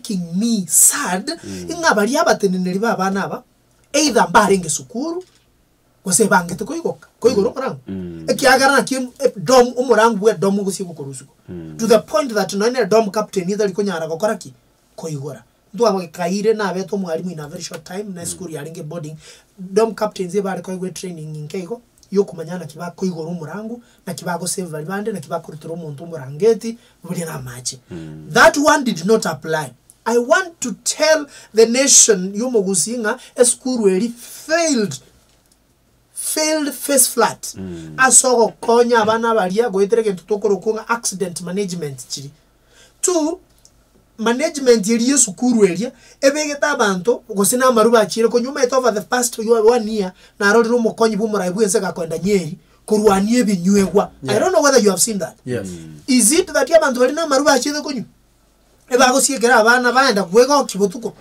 making me sad, ng'a baria abateneneri ba abana aba, either mbarenge sukuru, gose ebangete koigoka, koigora omorango. Ekiagera naki em- edom omorango bwa edomu ogosie gokorusigwa. To the point that nonya na edom captain etari konyara gokora ki? Koigora. Ntwabakaire nabete omwalimu in a very short time, na esukuru yarenge boarding, dorm captains ebare koegwa etraining inke igo, yokomanya naki bakoigora omorango, naki bagosave baria bande, naki bakorutera omonto omorangeti, buria na amache. That one did not apply. I want to tell the nation yomogusii ng'a esukuru eri failed, failed face flat, ase ogokonya abana baria goetera egento tokorokwa ng'a accident management chiri. Two, management eria yesukuru eria, ebegete abanto gose na amaru bachiire konywa omanyete over the past one year, narorire omokonyi bwa omorai bwa ense gakoenda Nyeri, korwania ebinywegwa. I don't know whether you have seen that. Yes. Is it that abanto baria na amaru bachiete konywa? Ebagosiekera abana baenda kwegokia botuko?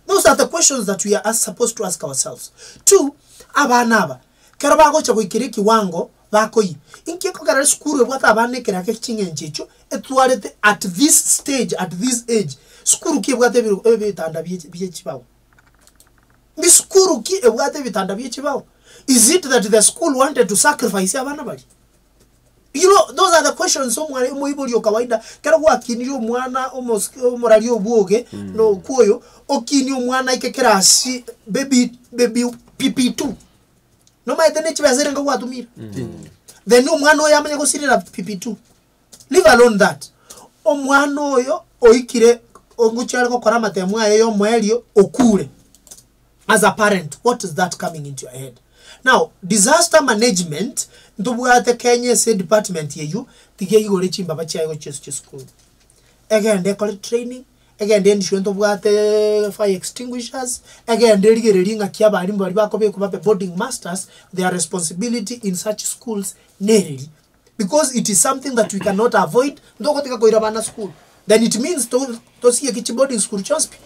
Those are the questions that we are supposed to ask ourselves. Two, abana aba, kero bagocha goikera ekiwango bakoyia, inki ekogera esukuru ebwate abana ekerake ching'encho echio etwarete at this stage, at this age, sukuru ki ebwate ebiro ebitanda bie bie chibao? Nisukuru ki ebwate ebitanda bie chibao? Is it that the school wanted to sacrifice abana baria? You know, those are the questions omware omoibori o kawaida, kero gwakinirie omwana omosike omorari obwoge na okwo oyo, okinie omwana aike kerasi baby baby pp2, Nomaete ne chibesa erenge gwatumire? Then omwana oyo amanye gosirera pp2. Leave alone that, omwana oyo oikire ogochia are gokora amatemo aye ya omoerio okure. As a parent, what is that coming into your head? Now, disaster management, ntobwate Kenya ase edepartment eywo, tiga eigore chimbaba chiaye gochia ase chisukuru. Egende ekore training, egende ensure ntobwate fire extinguishers, egende erigererie ng'aki abalimu baria bakobekwa babe boarding masters, their responsibility in such schools nereri. Because it is something that we cannot avoid, ntogotiga koira abana sukuru, then it means to tosieke chiboarding school chionsi pi.